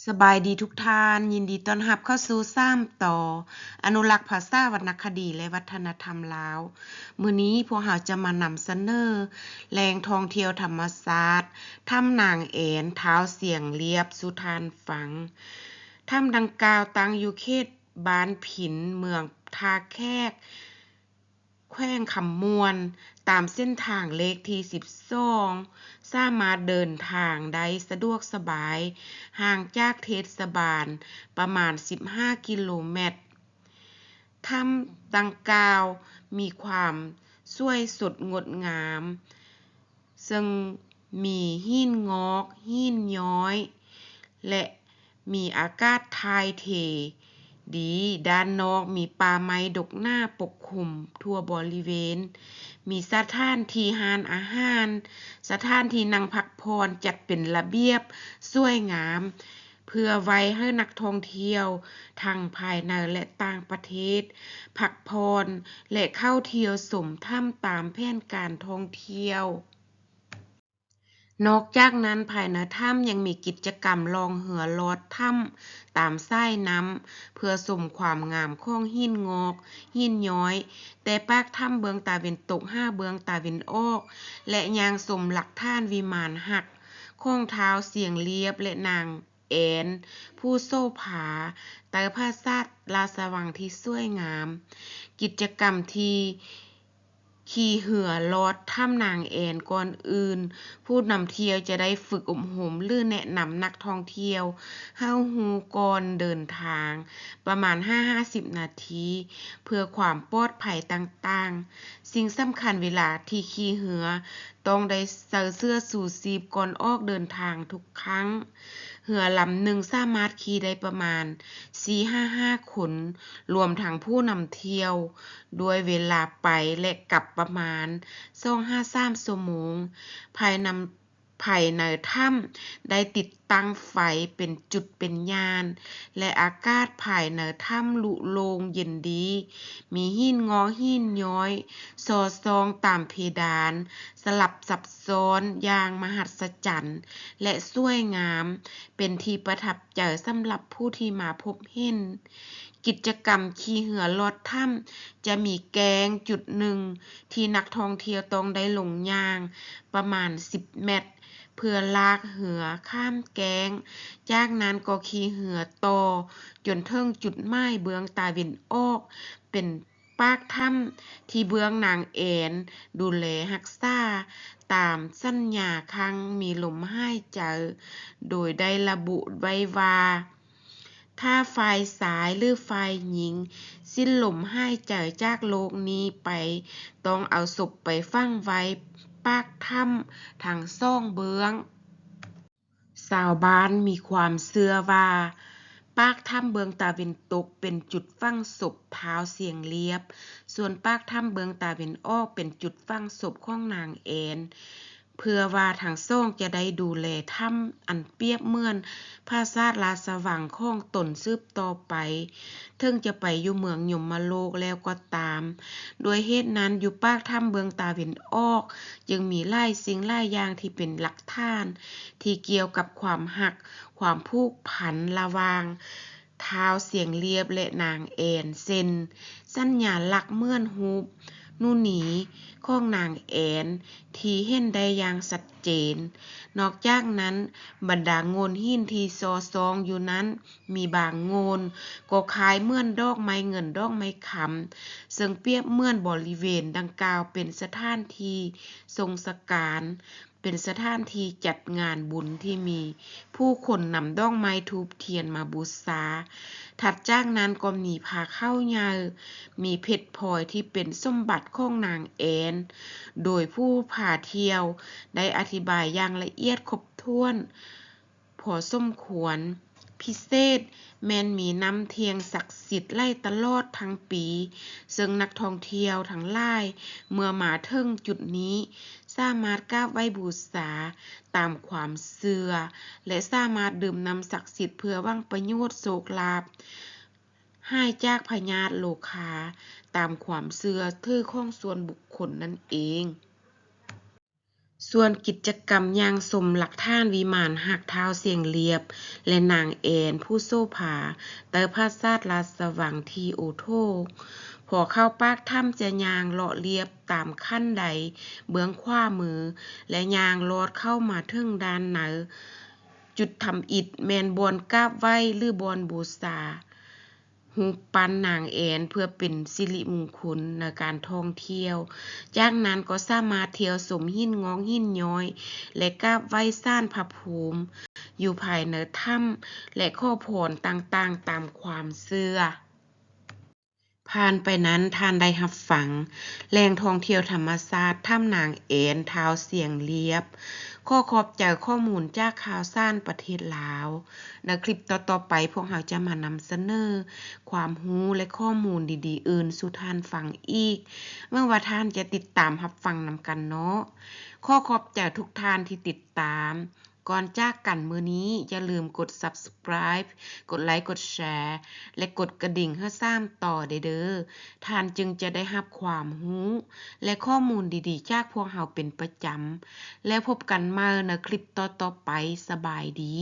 ສະບາຍດີທຸກທ່ານ, ຍິນດີຕ້ອນຮັບເຂົ້າສູ່ສາມຕໍ່ ອະນຸລັກພາສາ, ວັນນະຄະດີ ແລະ ວັດທະນະທຳລາວ. ມື້ນີ້ພວກເຮົາຈະມານຳສະເໜີແຫຼ່ງທ່ອງທ່ຽວທຳມະຊາດ ຖ້ຳນາງແອນ ທ້າວສຽງລຽບ ສູ່ທ່ານຟັງ. ຖ້ຳດັ່ງກ່າວຕັ້ງຢູ່ເຂດບ້ານພິນ ເມືອງທ່າແຂກ ແຂວງຄຳມ່ວນ, ຕາມເສັ້ນທາງເລກທີສິບສອງ ສາມາດເດີນທາງໄດ້ສະດວກສະບາຍ, ຫ່າງຈາກເທດສະບານປະມານສິບຫ້າກິໂລແມັດ. ຖ້ຳດັ່ງກ່າວມີຄວາມສວຍສົດງົດງາມ, ເຊິ່ງມີຫີນງອກ, ຫີນຍ້ອຍ ແລະ ມີອາກາດຖ່າຍເທດີ. ດ້ານນອກມີປ່າໄມ້ດົກໜາປົກຄຸມທົ່ວບໍລິເວນ, ມີສະຖານທີ່ຮ້ານອາຫານ, ສະຖານທີ່ນັ່ງພັກຜ່ອນ ຈັດເປັນລະບຽບສວຍງາມ ເພື່ອໄວ້ໃຫ້ນັກທ່ອງທ່ຽວທັງພາຍໃນ ແລະ ຕ່າງປະເທດ ພັກຜ່ອນ ແລະ ເຂົ້າທ່ຽວຊົມຖ້ຳຕາມແຜນການທ່ອງທ່ຽວ. ນອກຈາກນັ້ນ, ພາຍໃນຖ້ຳຍັງມີກິດຈະກຳລ່ອງເຮືອລອດຖ້ຳຕາມສາຍນ້ຳ ເພື່ອຊົມຄວາມງາມຂອງຫີນງອກ, ຫີນຍ້ອຍ ແຕ່ປາກຖ້ຳເບື້ອງຕາເວັນຕົກຫາເບື້ອງຕາເວັນອອກ ແລະ ຍ່າງຊົມຫຼັກຖານວິມານຮັກຂອງທ້າວສຽງລຽບ ແລະ ນາງແອນ ຜູ້ໂສພາ ໃຕ້ຜາສາດລາຊະວັງທີ່ສວຍງາມ. ກິດຈະກຳທີ່ ຂີ່ເຮືອລອດຖ້ຳນາງແອນ. ກ່ອນອື່ນ, ຜູ້ນຳທ່ຽວຈະໄດ້ຝຶກອົບຮົມ ຫຼື ແນະນຳນັກທ່ອງທ່ຽວໃຫ້ຮູ້ກ່ອນເດີນທາງປະມານຫ້າ ຫ້າສິບນາທີ ເພື່ອຄວາມປອດໄພຕ່າງໆ. ສິ່ງສຳຄັນເວລາທີ່ຂີ່ເຮືອ ຕ້ອງໄດ້ໃສ່ເສື້ອຊູຊີບກ່ອນອອກເດີນທາງທຸກຄັ້ງ. ເຮືອລຳໜຶ່ງສາມາດຂີ່ໄດ້ປະມານສີ່ຫາຫ້າຄົນ, ລວມທັງຜູ້ນຳທ່ຽວ, ດ້ວຍເວລາໄປ ແລະ ກັບປະມານສອງຫາສາມຊົ່ວໂມງ. ພາຍນຳ ພາຍໃນຖ້ຳໄດ້ຕິດຕັ້ງໄຟເປັນຈຸດເປັນຍານ ແລະ ອາກາດພາຍໃນຖ້ຳລຸໂລ່ງເຢັນດີ. ມີຫີນງອກຫີນຍ້ອຍ ຊໍ່ສ່ອງຕາມເພດານ ສະຫຼັບຊັບຊ້ອນຢ່າງມະຫັດສະຈັນ ແລະ ສວຍງາມ, ເປັນທີ່ປະທັບໃຈສຳລັບຜູ້ທີ່ມາພົບເຫັນ. ກິດຈະກຳຂີ່ເຮືອລອດຖ້ຳ ຈະມີແກ້ງຈຸດໜຶ່ງທີ່ນັກທ່ອງທ່ຽວຕ້ອງໄດ້ລົງຍ່າງປະມານສິບແມັດ ເພື່ອລາກເຮືອຂ້າມແກ້ງ, ຈາກນັ້ນກໍຂີ່ເຮືອຕໍ່ຈົນເຖິງຈຸດໝາຍເບື້ອງຕາເວັນອອກ ເປັນ ປາກຖ້ຳທີ່ເບື້ອງນາງແອນດູແລຮັກສາຕາມສັນຍາຄັ້ງມີລົມຫາຍໃຈ, ໂດຍໄດ້ລະບຸໄວ້ວ່າ ຖ້າຝ່າຍຊາຍ ຫຼື ຝ່າຍຍິງສິ້ນລົມຫາຍໃຈຈາກໂລກນີ້ໄປ, ຕ້ອງເອົາສົບໄປຝັງໄວ້ປາກຖ້ຳທັງສອງເບື້ອງ. ຊາວບ້ານມີຄວາມເຊື່ອວ່າ ປາກຖ້ຳເບື້ອງຕາເວັນຕົກເປັນຈຸດຝັງສົບທ້າວສຽງລຽບ, ສ່ວນປາກຖ້ຳເບື້ອງຕາເວັນອອກເປັນຈຸດຝັງສົບຂອງນາງແອນ, ເພື່ອວ່າທັງສອງຈະໄດ້ດູແລຖ້ຳອັນປຽບເໝືອນຜາສາດລາຊະວັງຂອງຕົນສືບຕໍ່ໄປ. ເຖິງຈະໄປຢູ່ເມືອງຍົມມະໂລກແລ້ວກໍຕາມ. ດ້ວຍເຫດນັ້ນ, ຢູ່ປາກຖ້ຳເບື້ອງຕາເວັນອອກ ຈຶ່ງມີຫຼາຍສິ່ງຫຼາຍຢ່າງທີ່ເປັນຫຼັກຖານທີ່ກ່ຽວກັບຄວາມຮັກ, ຄວາມຜູກພັນລະຫວ່າງທ້າວສຽງລຽບ ແລະ ນາງແອນ ເຊັ່ນ ສັນຍາລັກເໝືອນຮູບໜູໜີຂອງນາງແອນທີ່ເຫັນໄດ້ຢ່າງຊັດເຈນ. ນອກຈາກນັ້ນ, ບັນດາໂງ່ນຫີນທີ່ຊໍ່ສ່ອງຢູ່ນັ້ນ ມີບາງໂງ່ນກໍຄ້າຍເໝືອນດອກໄມ້ເງິນດອກໄມ້ຄຳ, ເຊິ່ງປຽບເໝືອນບໍລິເວນດັ່ງກ່າວເປັນສະຖານທີ່ຊົງສະການ, ເປັນສະຖານທີ່ຈັດງານບຸນທີ່ມີຜູ້ຄົນນຳດອກໄມ້ທູບທຽນມາບູຊາ. ຖັດຈາກນັ້ນກໍມີຜາເຂົາໃຫຍ່, ມີເພັດພອຍທີ່ເປັນສົມບັດຂອງນາງແອນ, ໂດຍຜູ້ພາທ່ຽວໄດ້ອະທິບາຍຢ່າງລະອຽດຄົບຖ້ວນ ພໍສົມຄວນ. ພິເສດແມ່ນມີນ້ຳທ່ຽງສັກສິດໄຫຼຕະຫຼອດທັງປີ, ເຊິ່ງນັກທ່ອງທ່ຽວທັງຫຼາຍເມື່ອມາເຖິງຈຸດນີ້ ສາມາດກາບໄຫວ້ບູຊາຕາມຄວາມເຊື່ອ ແລະ ສາມາດດື່ມນ້ຳສັກສິດເພື່ອຫວັງປະໂຫຍດໂຊກລາບ ຫາຍຈາກພະຍາດໂລຄາ ຕາມຄວາມເຊື່ອຖືຂອງສ່ວນບຸກຄົນນັ້ນເອງ. ສ່ວນກິດຈະກຳຍ່າງຊົມຫຼັກຖານວິມານຮັກທ້າວສຽງລຽບ ແລະ ນາງແອນ ຜູ້ໂສພາ ໃຕ້ຜາສາດລາຊະວັງທີ່ໂອໂຖກ ພໍເຂົ້າປາກຖ້ຳຈະຍ່າງເລາະລຽບຕາມຂັ້ນໄດເບື້ອງຂວາມື ແລະ ຍ່າງລອດເຂົ້າມາເຖິງດ້ານໃນ. ຈຸດທຳອິດແມ່ນບ່ອນກາບໄຫວ້ ຫຼື ບ່ອນບູຊາຮູບປັ້ນນາງແອນ ເພື່ອເປັນສິລິມຸງຄຸນໃນການທ່ອງທ່ຽວ. ຈາກນັ້ນກໍສາມາດທ່ຽວຊົມຫີນງອກຫີນຍ້ອຍ ແລະ ກາບໄຫວ້ສານພະພູມຢູ່ພາຍໃນຖ້ຳ ແລະ ຂໍພອນຕ່າງໆຕາມຄວາມເຊື່ອ. ຜ່ານໄປນັ້ນທ່ານໄດ້ຮັບຟັງແຫຼ່ງທ່ອງທ່ຽວທຳມະຊາດຖ້ຳນາງແອນ ທ້າວສຽງລຽບ. ຂໍຂອບໃຈຂໍ້ມູນຈາກຂ່າວສານປະເທດລາວ. ໃນຄລິບຕໍ່ໆໄປ ພວກເຮົາຈະມານຳສະເໜີຄວາມຮູ້ ແລະ ຂໍ້ມູນດີໆອື່ນສູ່ທ່ານຟັງອີກ. ຫວັງວ່າທ່ານຈະຕິດຕາມຮັບຟັງນຳກັນເນາະ. ຂໍຂອບໃຈທຸກທ່ານທີ່ຕິດຕາມ. ກ່ອນຈາກກັນມື້ນີ້ ຢ່າລືມກົດ Subscribe ກົດໄລ ກົດແຊ ແລະ ກົດກະດິ່ງໃຫ້ສາມຕໍ່ໄດ້ເດີ້. ທ່ານຈຶ່ງຈະໄດ້ຮັບຄວາມຮູ້ ແລະ ຂໍ້ມູນດີໆຈາກພວກເຮົາເປັນປະຈຳ. ແລ້ວພົບກັນໃໝ່ໃນຄລິບຕໍ່ໆໄປ. ສະບາຍດີ.